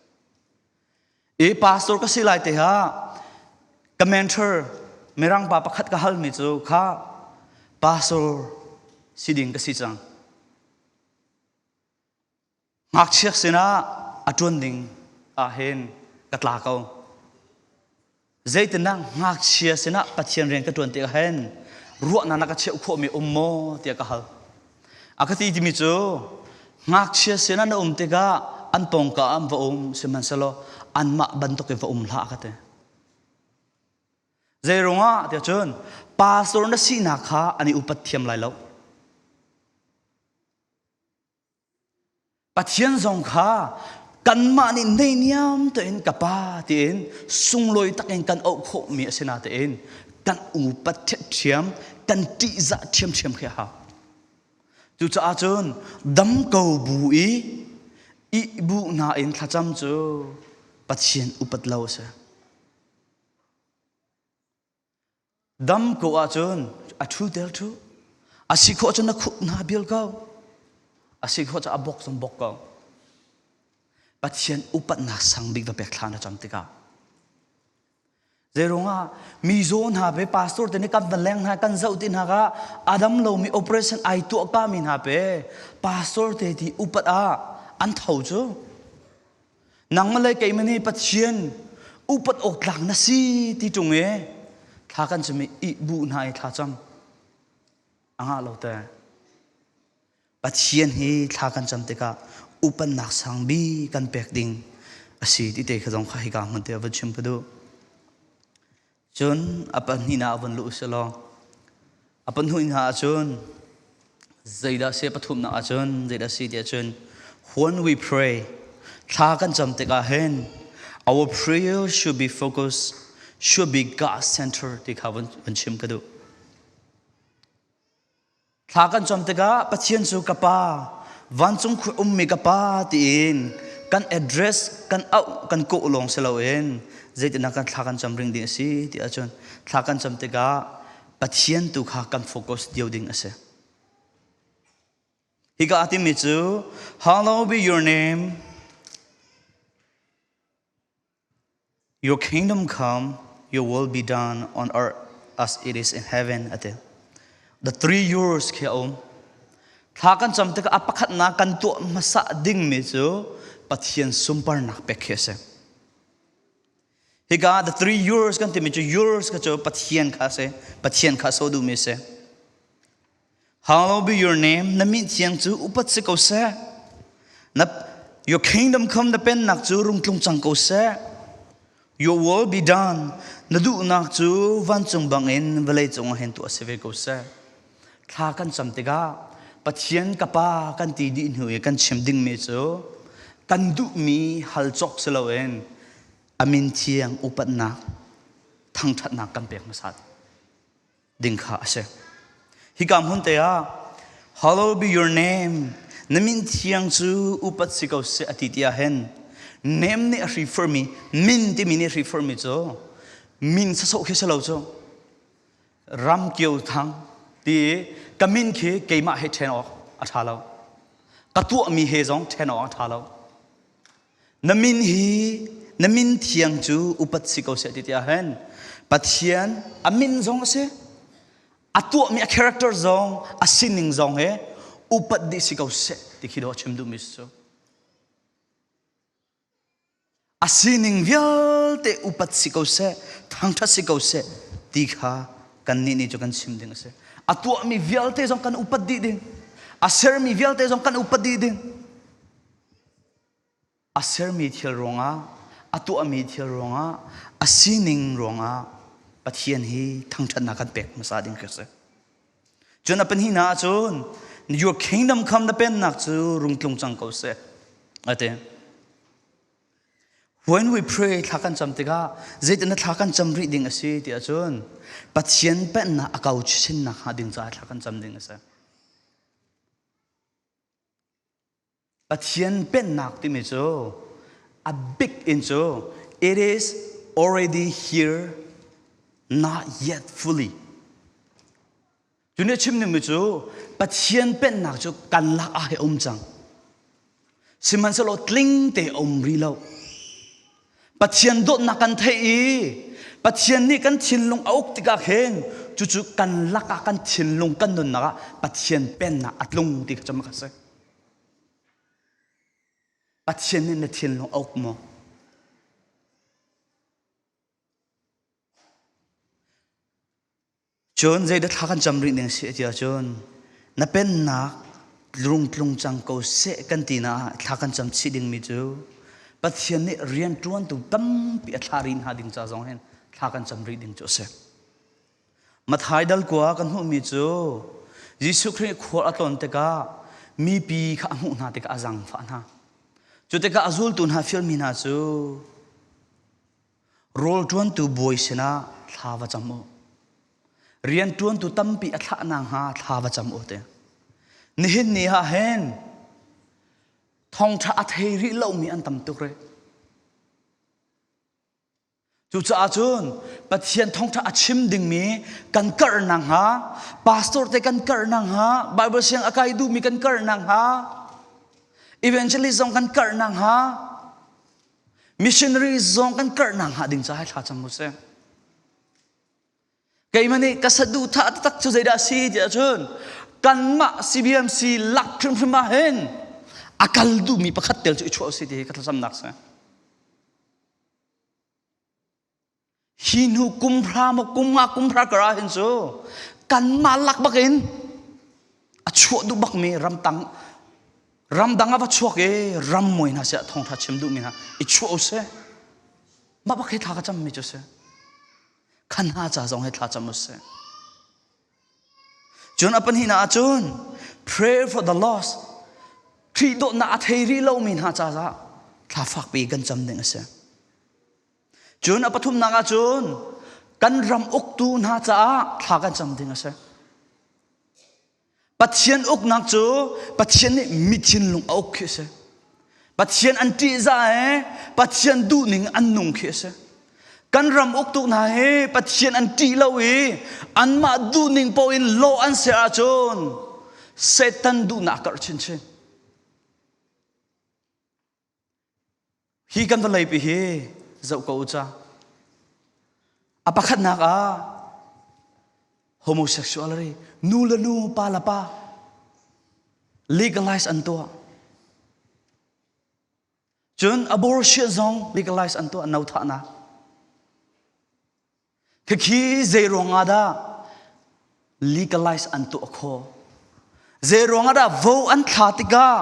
I pastor ka si lai te ah ka mentor, Mirang pa pakhat ka halmi cu kha pastor si ding ka si cang. Ngakchia sinah a ṭuan ding ah hin ka tla ko. Zeitindah ngakchia sinah Pathian rian ka ṭuan tikah hin ruahnak na ka cheuh khawhmi um maw tiah ka hal. A ka ti timi cu, ngakchia sinah na um tikah an pawngkam va um, sihmanhsehlaw anmah bantuk i va um hlah, a ka ti. Zei ruangah tiah cun, pastor na sinak kha an i upat thiam lai lo. Pathian zong kha kanmah nih neihniam tein ka Pa tiin sunglawi takin kan auh khawhmi a si nain kan upat ṭhiamṭhiam, kan ṭihzah ṭhiamṭhiam khi a hau. Cucaah cun dam ko bu i ih bu hna in thlacam cu Pathian upat lo a si. Dam ko ahcun a ṭhu tel ṭhu. A si khawh cun na khuk hna bial ko. A si khawh cun a bok cun bok ko. Pathian upatnak sang bik va pek thla na cam tikah, zei ruangah mizaw hna pe, pastor te nih kan van leng hna, kan zoh ti hna kha a dam lomi operation ai tuah kami hna pe, pastor te ti upat ah an tho cu. Nangmah le keimah nih Pathian upat awk tlak na si ti tung i thla kan cam i, i buh hna i thla cam a ngah lo te. Pathian hi thla kan cam tikah upatnak sang bik kan pek ding a si ti te kha zong kha hika hmun te a vun chim ka duh. Cun a pahnihnak a vun luh u sih law, a pahnihnak ahcun zeidah si, a pathumnak ahcun zeidah si ti ahcun, when we pray, thla kan cam tikah hin our prayer should be focused, should be God-centered ti kha vun, vun chim ka duh. Thla kan cam tikah Pathian cu ka Pa, vancung khuaruahmi ka Pa tiin kan address, kan auh, kan kawh lawng si loin, zeitindah kan thla kan cam ring ding a si ti ahcun, thla kan cam tikah Pathian tu kha kan focus cio ding a si. Hika a timi cu, "Hallowed be your name, your kingdom come, your will be done on earth as it is in heaven," a ti. The three yours khi a um. Thla kan cam tikah a pakhatnak kan tuah hmasa dingmi cu Pathian sunparnak pek khi a si. Hika the three yours kan timi cu, yours kha cu Pathian kha a si, Pathian kha a sawh duhmi a si. "Hallowed be your name," na min thiang cu upat si ko seh. Na, "Your kingdom come," na pennak cu rung tlung cang ko seh. "Your will be done," na duhnak cu vancung bangin vawleicung ah hin tuah si ve ko seh. Thla kan cam tikah Pathian ka Pa kan ti dih hnu i kan chim dingmi cu kan duhmi hal cawk si loin a min thiang upatnak, thangṭhatnak kan pek hmasa ding kha a si. Hika hmun te ah, "Hallowed be your name," na min thiang cu upat si ko seh a ti ti ah hin, name nih a refer mi, min timi nih a refer mi cu min sasawh khi a si lo cu. Ram Kio Thang ti ka min khi keimah he ṭhen awk a ṭha lo. Ka tuahmi he zong ṭhen awk a ṭha lo. Na min hi, na min thiang cu upat si ko seh ti ti ah hin, Pathian a min zong a si, a tuahmi a character zong, a sining zong he upat dih si ko seh ti khi dawh chim duhmi si cu. A sining vialte upat si ko seh, thangṭhat si ko seh ti kha kannih nih cu kan chim ding a si. A tuahmi vialte zong kan upat dih ding, a sermi vialte zong kan upat dih ding. A sermi thil ruangah, a tuahmi thil ruangah, a sining ruangah Pathian hi thangṭhatnak kan pek hmasa ding khi a si. Cun a pahnihnak ahcun, "Your kingdom come," na pennak cu rung tlung cang ko seh, a ti. When we pray, thla kan cam tikah, zeitindah thla kan cam rih ding a si ti ahcun, Pathian pennak a ko chinnak hnga ding caah thla kan cam ding a si. Pathian pennak timi cu a bik in cu, "It is already here, not yet fully." Cu nih chim dingmi cu Pathian pennak cu kan lakah he a um cang. Sihmanhsehlaw tling te a um rih lo. Pathian dawtnak kan theih i Pathian nih kan thinlung a uk tikah khin cucu kan lakah kan thinlung kan nunnak ah Pathian pennak a tlung ti kha cam kha si. Pathian nih na thinlung a uk maw? Cun zeidah thla kan cam rih ding si a ti ahcun, na pennak rung tlung cang ko seh kan tinak ah thla kan cam chih dingmi cu Pathian nih rianṭuantu tampi a thlah rih hna ding ca zong hin thla kan cam rih ding cu a si. Matthai dal kua kan hmuhmi cu Jesuh Khrih khual a tlawn tikah mipi kha a hmuh hna tikah a zaangfah hna. Cu tikah a zultu hna fialmi hna cu, "Rawl ṭuantu bawi sinah thla va cam u. Rianṭuantu tampi a thlah nakhnga thla va cam u," ti. Nihin ni ah hin thawngṭha a thei rih lomi an tam tuk rih. Cucaah cun Pathian thawngṭha a chim dingmi kan karh nakhnga, pastor te kan karh nakhnga, Bible siang a kai duhmi kan karh nakhnga, evangelist zong kan karh nakhnga, Missionary zong kan karh nang ha ding ca hai thlacam uh seh. Keimah nih ka saduhthah taktak cu zeidah a si tiah cun, kanmah C B M C lak hrimhrim ah hin a kal duhmi pakhat tel cu i chuah a si ti hi ka thlacamnak si. Hi hnu kum hra maw, kum nga, kum hra kar ah hin cu kanmah lak bak in a chuah duh bakmi ramtang, ramdang a va chuak i ram mawi hna si ah thawngṭha chim duhmi hna i chuah u sih. Mah bak hi thla ka cammi cu si. Khan hna ca zong hi thla cam u sih. Cun a pahnihnak ahcun, pray for the lost. Khrih dawtnak a thei rih lomi hna caah thla fakpi kan cam ding a si. Cun a pathumnak ahcun, kan ram uktu hna caah thla kan cam ding a si. Pathian uknak cu Pathian nih mithinlung a uk khi a si. Pathian an ṭihzah he Pathian duhning an nung khi a si. Kan ram uktu hna hi Pathian an ṭih lo i anmah duhning paoh in law an ser ahcun Satan duhnak a karh chinchin. Hi kan vawleipi hi zoh ko u ca. A pakhatnak ah homosexuality, nu le nu, pa le pa, legalize an tuah. Cun abortion zong legalize an tuah, no thahnak. Khakhi zei ruangah dah legalize an tuah khawh? Zei ruangah dah vote an thla tikah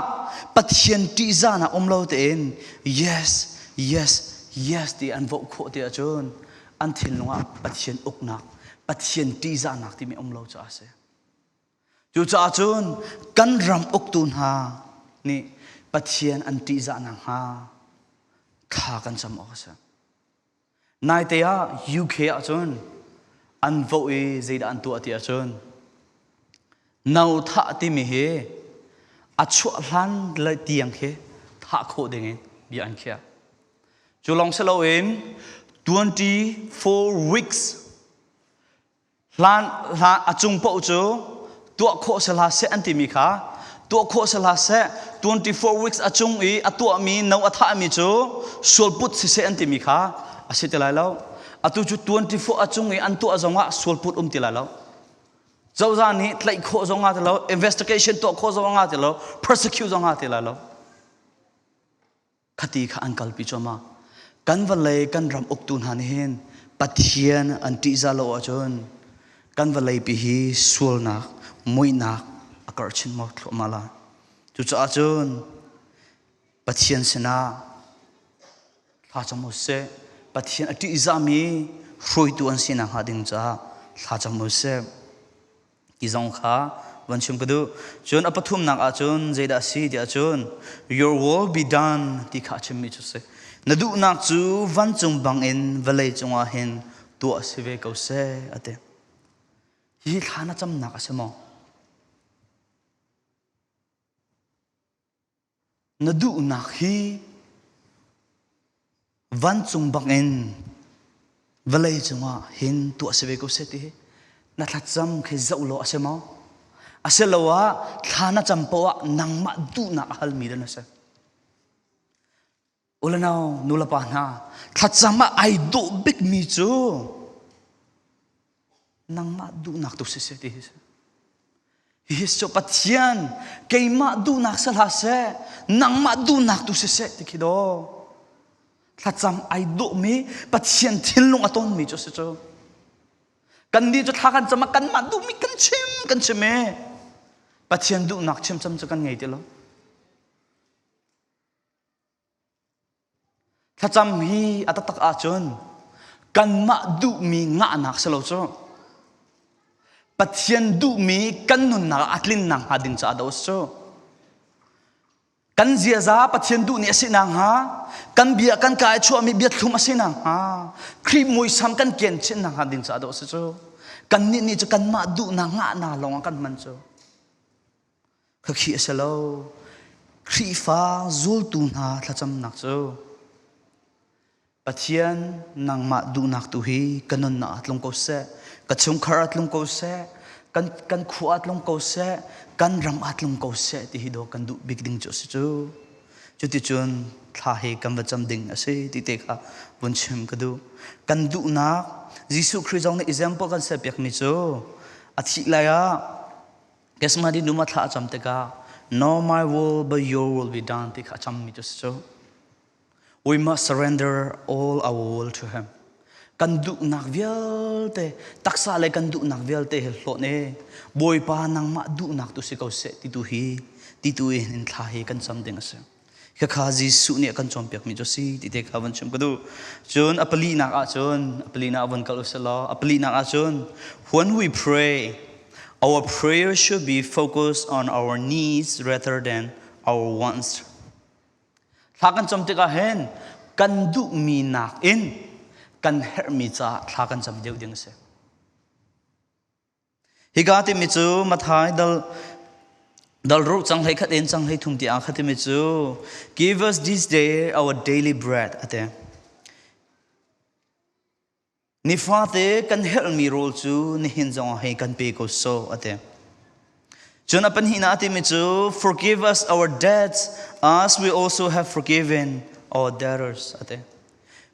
Pathian ṭihzahnak um lo tein yes, yes, yes ti an vote khawh ti ahcun an thinlung ah Pathian uknak, Pathian ṭihzahnak timi um lo caah a si. Cucaah cun kan ram uktu hna nih Pathian an ṭihzah nakhnga thla kan cam awk a si. Naite ah U K ahcun an vote i zeidah an tuah ti ahcun no thah timi hi a chuah hlan le tiang khi thah khawh dingin bia an khiah. Cu lawng si loin twenty four weeks hlan, hlan a cung paoh cu tuah khawh si hlah seh an timi kha, tuah khawh si hlah seh, twenty four weeks a cung i a tuahmi, no a thahmi cu sualput si seh an timi kha a si ti lai lo. Atu cu twenty four a cung i an tuah zongah sualput um ti lai lo. Cozah nih tlaih khawh zong a ngah ti lo, investigation tuah khawh zong a ngah ti lo, prosecute zong a ngah ti lai lo. Khati kha an kalpi cuahmah. Kan vawlei kan ram uktu hna nih hin Pathian an ṭihzah lo ahcun kan vawleipi hi sualnak, muihnak a karh chin maw thluahmah lai. Cucaah cun Pathian sinah thlacam u sih. Pathian a ṭihzahmi hruaitu an si nakhnga ding caah thlacam u sih. Hi zong kha van chim ka duh. Cun a pathumnak ahcun zeidah a si ti ahcun, "Your will be done," ti kha a chimmi cu si. "Na duhnak cu vancung bangin vawlei cungah hin tuah si ve ko seh," a ti. Hihi thla na camnak a si maw? Na duhnak hi vancung bangin vawlei cungah hin tuah si ve ko seh ti hi na thlacam khi zoh law a si maw? Asiloah thla na cam paoh ah nangmah duhnak a halmi dan a si. U le nau, nu le pa hna, thlacam ah aa dawh bikmi cu nangmah duhnak tu siseh ti hi si. Hi hi si cu Pathian, keimah duhnak si hlah seh, nangmah duhnak tu siseh ti khi daw. Thlacam aa dawhmi, Pathian thinlung a tonmi cu si cu. Kannih cu thla kan cam ah kanmah duhmi kan chim, kan chim i Pathian duhnak chimcam cu kan ngei ti lo. Thlacam hi a taktak ahcun kanmah duhmi ngahnak si lo cu. Pathian duhmi kan nunnak ah a tlin nakhnga ding caah a doh a si cu. Kan ziaza Pathian duh nih a si nakhnga, kan bia kan kai chuahmi biathlum a si nakhnga, Khrih muisam kan kenchin nakhnga ding caah a doh a si cu. Kannih nih cu kanmah duhnak ngahnak lawng ah kan hman cu. Kha khi a si lo. Khrihfa zultu hna thlacamnak cu, Pathian, nangmah duhnak tu hi ka nunnak ah tlung ko seh, ka chungkhar ah tlung ko seh, kan, kan khua ah tlung ko seh, kan ram ah tlung ko seh, ti hi daw kan duh bik ding cu a si cu. Cuticun thla hi kan va cam ding a si tite kha vun chim ka duh. Kan duhnak, Jesuh Khrih zong nih example kan siatpiakmi cu a thih lai ah Gethsemane nung ah thla a cam tikah, "Not my will, but your will be done," ti kha a cammi cu si cu. We must surrender all our will to Him. Kan duhnak vialte, taksa le kan duhnak vialte hi hlawh i, "Bawipa, nangmah duhnak tu si ko seh," titu hi, titu in thla hi kan cam ding a si. Khakha Jesuh nih a kan cawnpiakmi cu si tite kha vun chim ka duh. Cun a palinak ah cun, a palinak ah vun kal u sih law, a palinak ah cun, when we pray, our prayer should be focused on our needs rather than our wants. Thla kan cam tikah hin kan duhmi nakin kan herhmi caah thla kan cam deuh ding a si. Hika timi cu Matthai dal, dal ruk cang hleikhat in cang hleithum tiang kha timi cu, "Give us this day our daily bread," a ti. "Nifate kan herhmi rawl cu nihin zong ah hin kan pe ko sawh," a ti. Cun a pahnihnak a timi cu, "Forgive us our debts as we also have forgiven our debtors," a ti.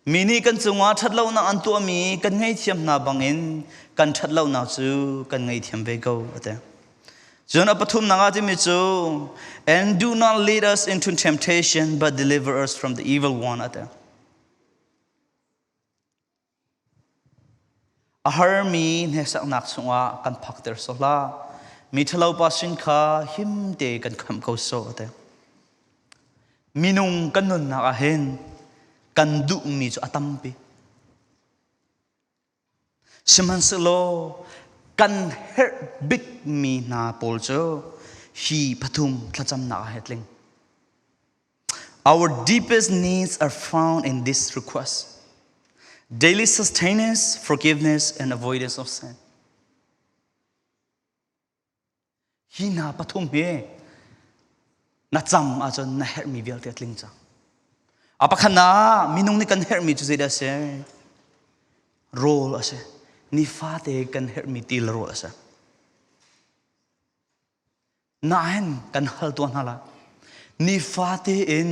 "Mi nih kan cungah ṭhatlonak an tuahmi kan ngaihthiam hna bangin kan ṭhatlonak cu kan ngaihthiam ve ko," a ti. Cun a pathumnak a timi cu, "And do not lead us into temptation, but deliver us from the evil one," a ti. A harmi hneksaknak chungah kan phakter sawh hlah. Mi ṭhalopa sin kha him te kan khamh ko sawh, a ti. Minung kan nunnak ah hin kan duhmi cu a tampi. Sihmanhsehlaw kan herh bikmi hna pawl cu hi pathum thlacamnak ah hi a tling. Our deepest needs are found in this request: daily sustenance, forgiveness, and avoidance of sin. Hi hna pathum hi na cam ahcun na herhmi vialte a tling cang. A pakhatnak, minung nih kan herhmi cu zeidah a si? Rawl a si. Nifate kan herhmi til rawl a si. Nain kan hal tuah hna lai. Nifate in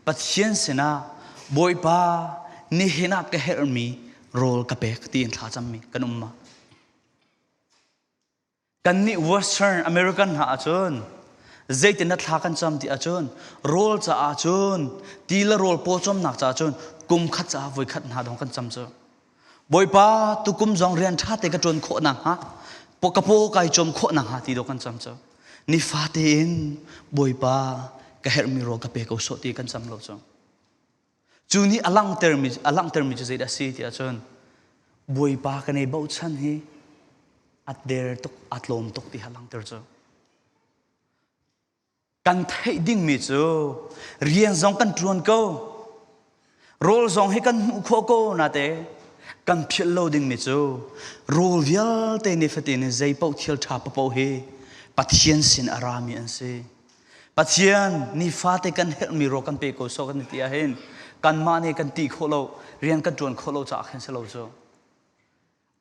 Pathian sinah, "Bawipa, nihin ah ka herhmi rawl ka pek," tiin thlacammi kan um maw? Kannih Western American hna ahcun zeitin na thla kan cam ti ahcun, rawl caah cun, ti le rawl pawcawmnak caah cun, kum khat caah voikhat hna dong kan cam cu. "Bawipa, tukum zong rian ṭha te ka ṭuan khawh nakhnga, paw-, ka paw kai cawm khawh nakhnga," ti dong kan cam cu. Nifate in, "Bawipa, ka herhmi rawl ka pe ko sawh," ti kan cam lo cu. Cu nih a langhtermi, a langhtermi cu zeidah a si ti ahcun, Bawipa kan i bochan hi a der tuk, a tlawm tuk ti a langhter cu. Kan theih dingmi cu rian zong kan ṭuan ko, rawl zong hi kan hmuh khawh ko, nate kan philh lo dingmi cu rawl vialte nifatin zeipaoh thil ṭha paoh hi Pathian sin a rami an si. Pathian, nifate kan herhmi rawl kan pe ko sawh kan ti ahhin, kanmah nih kan ti khawh lo, rian kan ṭuan khawh lo caah khin si lo cu.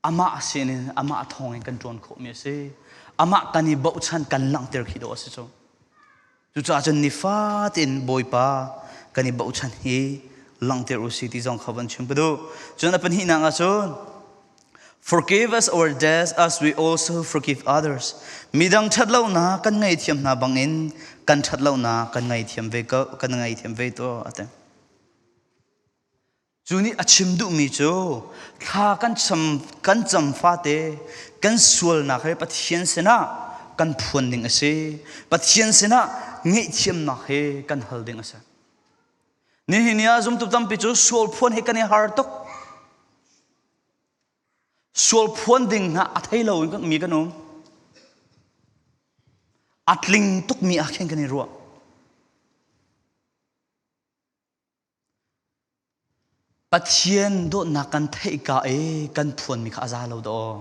Amah sinin, amah thawngin kan ṭuan khawhmi a si. Amah kan i bochan kan langhter khi dawh a si cu. Cucaah cun nifatin Bawipa kan i bochan hi langhter u sih ti zong kha van chim ka duh. Cun a pahnihnak ahcun, "Forgive us our debts as we also forgive others." Midang ṭhatlonak kan ngaithiam hna bangin kan ṭhatlonak kan ngaithiam ve ko, kan ngaithiam ve tuah, a ti. Cu nih a chim duhmi cu thla kan cam, kan cam fate kan sualnak hi Pathian sinah kan phuan ding a si. Pathian sinah ngaihthiamnak hi kan hal ding a si. Nihin ni ah zumtu tampi cu sual phuan hi kan i har tuk. Sual phuan ding hna a thei lo mi kan um. A tling tukmi ah khin kan i ruah. Pathian dawtnak kan theih ka i kan phuanmi kha a za lo dah aw.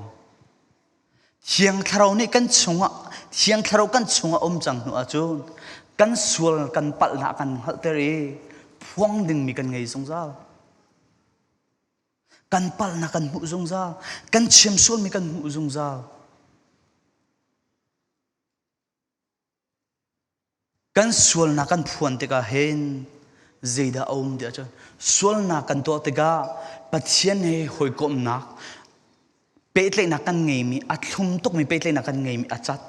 Thiang Thlarau nih kan chungah, Thiang Thlarau kan chungah um cang hnu ahcun kan sual, kan palhnak kan hngalhter i phuang dingmi kan ngei zungzal. Kan palhnak kan hmuh zungzal, kan chim sualmi kan hmuh zungzal. Kan sualnak kan phuan tikah hin Zeidah a um tiah cun, sualnak kan tuah tikah Pathian he hawikomhnak, pehtlaihnak kan ngeimi, a thlum tukmi pehtlaihnak kan ngeimi a cat.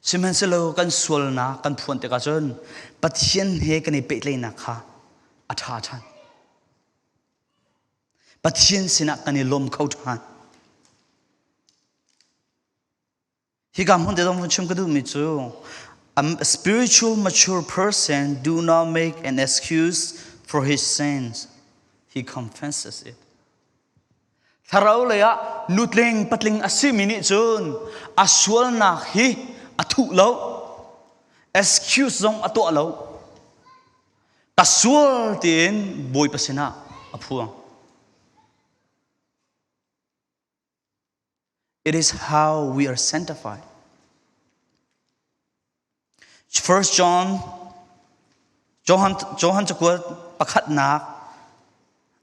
Sihmanhsehlaw kan sualnak kan phuan tikah cun Pathian he kan i pehtlaihnak kha a ṭha ṭhan. Pathian sinah kan i lawm kho ṭhan. Hika hmun te zong vun chim ka duhmi cu, a spiritual mature person do not make an excuse for his sins. He confesses it. Thlarau lei ah nutling patling a simi nih cun a sualnak hi a thuh lo, excuse zong a tuah lo. Ka sual tiin Bawipa sinah a phuang. It is how we are sanctified. First John, Johan, Johan cakuat pakhatnak,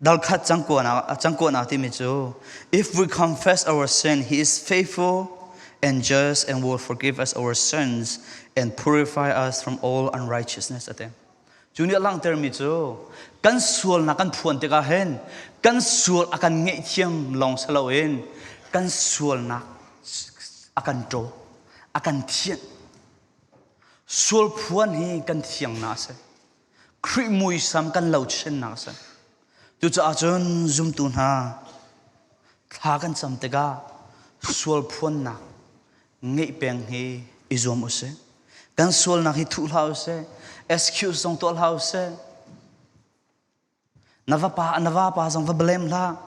dalkhat cangkuatnak, cangkuatnak timi cu, if we confess our sin, he is faithful and just and will forgive us our sins and purify us from all unrighteousness, a ti. Cu nih a langhtermi cu kan sualnak kan phuan tikah hin kan sual a kan ngaihthiam lawng si loin kan sualnak a kan ṭaw, a kan thianh. Sual phuan hi kan thiangnak a si. Khrih muisam kan lo chinnak a si. Cucaah cun zumtu hna, thla kan cam tikah sual phuannak ngeih peng hi i zuam u sih. Kan sualnak hi thuh hlah u sih. Excuse zong tuah hlah u sih. Na vapa, na vapa zong va belem hlah.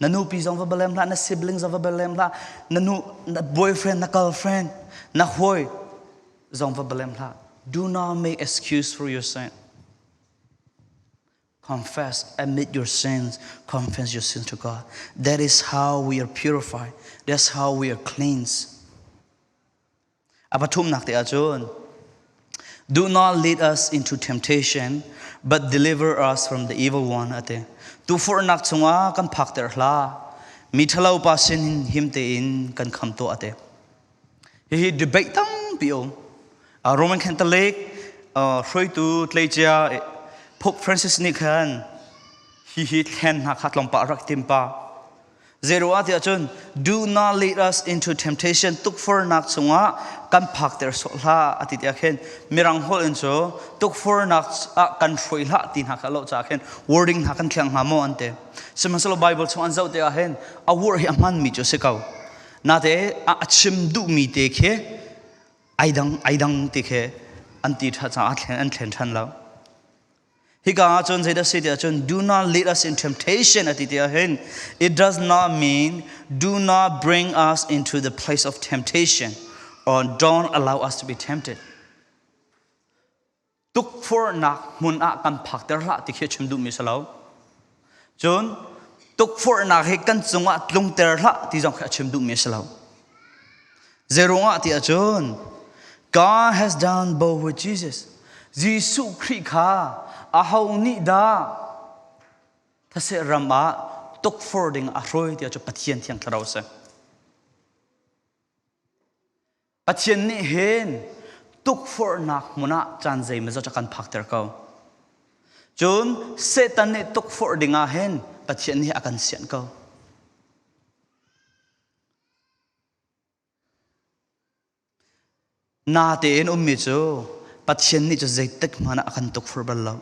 Na nupi zong va belem hlah. Na sibling zong va belem hlah. Na nu, na boyfriend, na girlfriend, na hawi zong va belem hlah. Do not make excuse for your sin. Confess, admit your sins, confess your sins to God. That is how we are purified. That's how we are cleansed. A pathumnak te ahcun, do not lead us into temptation, but deliver us from the evil one, a ti. Tukforhnak chungah kan phakter hlah, mi ṭhalopa sin him tein kan kham tuah, a ti. Hihi debate tampi a um. A Roman Catholic, a, hruaitu tleiciah Pope Francis nih khan hihi thlen hna kha tlawmpah rak tim pah. Zeiruangah tiah cun, do not lead us into temptation, tukforhnak chungah kan phakter sawh hlah, a ti tiah khin, Mirang holh in cu tukforhnak ah kan hruai hlah ti hna kha lo caah khin wording hna kan thleng hnga maw an ti. Sihmanhsehlaw Bible chung an zoh tikah hin a word hi a hmanmi cu a si ko. Nate a, a chim duhmi te khi ai dang, ai dang ti khi an ti ṭha caah thlen, an thlen ṭhan lo. Hika ahcun zeidah si tiah cun, do not lead us in temptation, a ti tiah hin, it does not mean do not bring us into the place of temptation or don't allow us to be tempted. Tukforhnak hmun ah kan phakter hlah ti khi a chim duhmi a si lo. Cun tukforhnak hi kan cungah tlungter hlah ti zong khi a chim duhmi a si lo. Zeiruangah tiah cun, God has done both with Jesus. Jesuh Khrih kha aho nih dah thaseh ram ah tukforh ding a hruai tiah cu Pathian Thiang Thlarau a si. Pathian nih hin tukforhnak hmun ah caan zeimawzat a kan phakter ko. Cun Satan nih tukforh dingah hin Pathian nih a kan sianh ko. Nate in ummi cu Pathian nih cu zeitik hmanh ah a kan tukforh bal lo.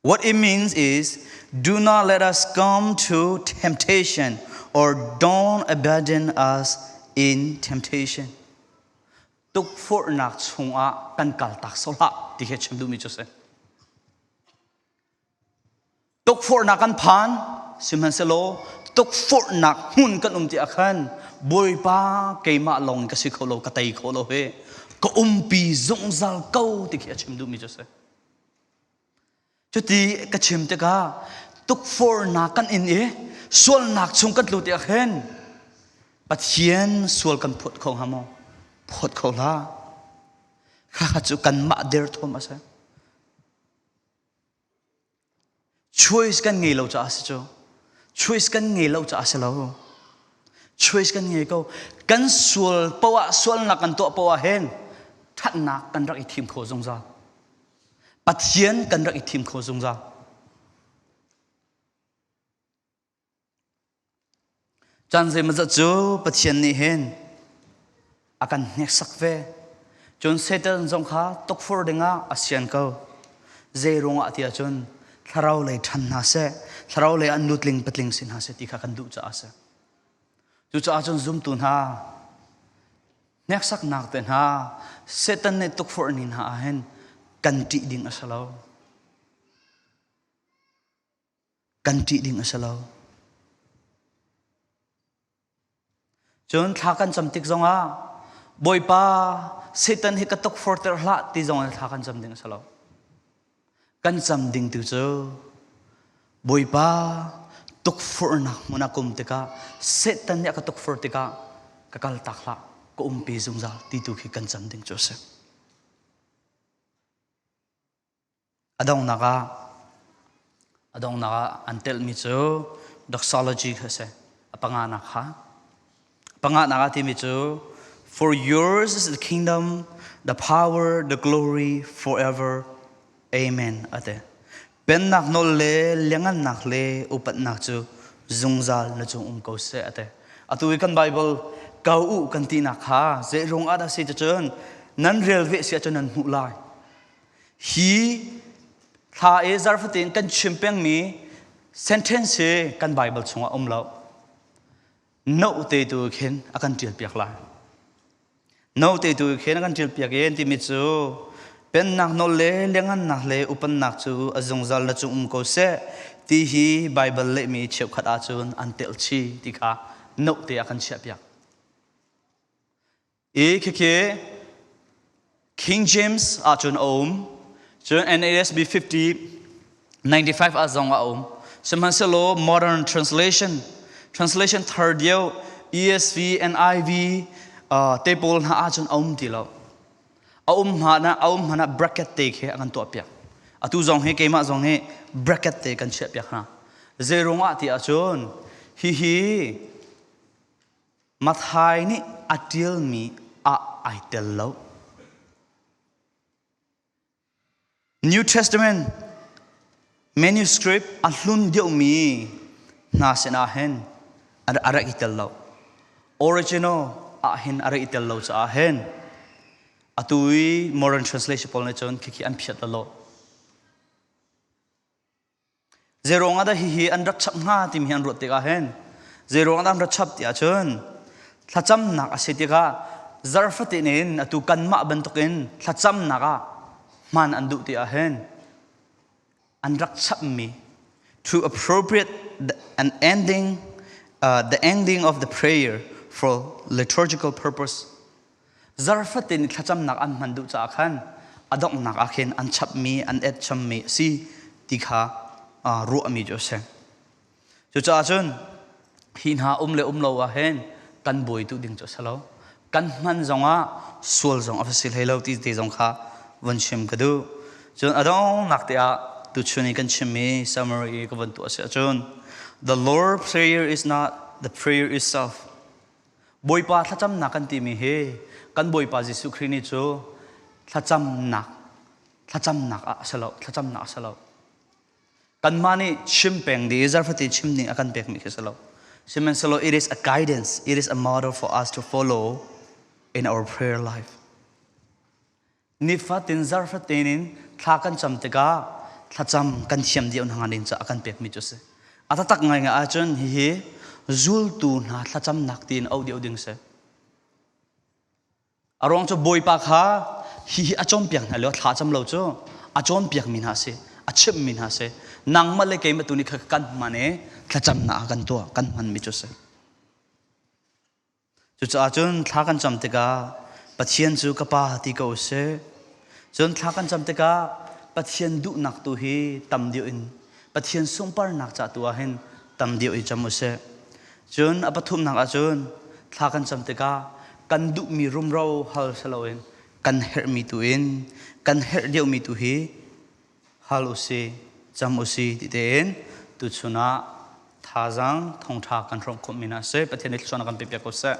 What it means is, do not let us come to temptation, or don't abandon us in temptation. Tukforhnak chungah kan kaltak sawh hlah ti khi a chim duhmi cu a si. Tukforhnak kan phan, sihmanhsehlaw tukforhnak hmun kan um tiah khan, Bawipa, keimah lawng in ka si kho lo, ka tei kho lo he, ka umpi zungzal ko ti khi a chim duhmi cu a si. Cuti ka chim tikah tukforhnak kan in i sualnak chung kan tlu tiah khin Pathian sual kan phawt kho hnga maw? Phawt kho hlah. Kha kha cu kanmah dirthawm a si. Choice kan ngei lo caah a si cu. Choice kan ngei lo caah a si lo. Choice kan ngei ko. Kan sual paoh ah, sualnak kan tuah paoh ah hin ṭhatnak kan rak i thim kho zungzal. Pathian kan rak i thim kho zungzal. Caan zeimawzat cu Pathian nih hin a kan hneksak ve. Cun Satan zong kha tukforh dingah a sian ko. Zei ruangah ti ahcun thlarau lei ṭhan hna seh, thlarau lei ah nutling patling si hna seh ti kha kan duh caah a si. Cucaah cun zumtu hna, hneksaknak te hna, Satan nih tukforh ni hna ah hin kan ṭih ding a si lo. Kan ṭih ding a si lo. Cun thla kan cam tik zongah, Bawipa, Satan hi ka tukforhter hlah ti zongah thla kan cam ding a si lo. Kan cam ding tu cu, Bawipa, tukforhnak hmun a ka um tikah, Satan nih a ka tukforh tikah ka kaltak hlah, ka umpi zungzal ti tu khi kan cam ding cu a si. A donghnak ah, a donghnak ah an telhmi cu doxology kha a si. A panganak kha, a panganak ah timi cu, "For yours is the kingdom, the power, the glory, forever. Amen," a ti. Pennak nawl le liangannak le upatnak cu zungzal na cung um ko seh, a ti. Atu i kan Baibal ko uh kan tinak kha zei ruangah dah si ti cun, nan rel ve si ahcun nan hmuh lai. Hi hla i zarhfatin kan chim pengmi sentence hi kan Baibal chungah um lo. Note tu khin a kan ṭialpiak lai. Note tu khin a kan ṭialpiak i an timi cu, pennak nawl le liangannak le upatnak cu a zungzal na cung um ko seh, ti hi Baibal lehmi cheukhat ahcun an telh chih ti kha note a kan chiahpiak. I khikhi King James ahcun a um, cun N A S B fifty ninety-five ah zong a um. Sihmanhsehlaw modern translation, translation thar deuh, E S V, N I V, ah, te pawl hna ahcun a um ti lo. A um hmanh ah, a um hmanh ah bracket te khi a kan tuahpiak. Atu zong hi keimah zong hi bracket te kan chiahpiak hna. Zei ruangah ti ahcun hihi Matthai nih a ṭialmi ah aa tel lo. New Testament manuscript a hlun deuhmi hna sinah hin a, a rak i tel lo. Original ah hin a rak i tel lo caah hin atu i modern translation pawl nih cun khikhi an phiat lawlaw. Zeiruangah dah hihi an rak chap hnga timi hi an ruat tikah hin, zeiruangah dah an rak chap ti ahcun, thlacamnak a si tikah, zarhfatin in atu kanmah bantukin thlacamnak ah hman an duh ti ahhin, an rak chapmi, to appropriate the, an ending, uh, the ending of the prayer for liturgical purpose. Zarhfatin thlacamnak an hman duh caah khan a donghnak ah khin an chapmi, an etchammi a si ti kha, aa, ruahmi cu a si. Cucaah cun hi hna um le um lo ah hin kan buai duh ding cu a si lo. Kan hman zongah sual zong a va si hlei lo ti te zong kha vun chim ka duh. Cun a donghnak te ah tuchun i kan chimmi summary i ka vun tuah a si ahcun, the Lord prayer is not the prayer itself. Bawipa thlacamnak kan timi hi kan Bawipa Jesuh Khrih nih cu thlacamnak, thlacamnak ah a si lo, thlacamnak a si lo. Kanmah nih chim peng dih i zarhfatin chim ding a kan pekmi khi a si lo. Sihmanhsehlaw, it is a guidance, it is a model for us to follow in our prayer life. Nifatin zarhfatin in thla kan cam tikah thlacam kan thiam deuh hnga ding caah a kan pekmi cu a si. A taktak ngaingai ahcun hihi zultu hna thlacamnak tiin auh deuh ding a si. A ruang cu Bawipa kha hihi a cawnpiak hna lio, thla a cam lo cu a cawnpiakmi hna a si, a chimmi hna a si. Nangmah le keimah tu nih kha kan hman i thlacamnak a kan tuah, kan hmanmi cu a si. Cucaah cun thla kan cam tikah Pathian cu ka Pa ti ko u sih. Cun thla kan cam tikah Pathian duhnak tu hi tam deuh in, Pathian sunparnak ca tu ah hin tam deuh i cam u sih. Cun a pathumnak ahcun thla kan cam tikah kan duhmi rumro hal si loin kan herhmi tu in, kan herh deuhmi tu hi hal u sih, cam u sih ti tein tuchun ah thazaang thawngṭha kan hrawmh khawhmi hna a si. Pathian nih thluachuahnak kan pepiak ko seh.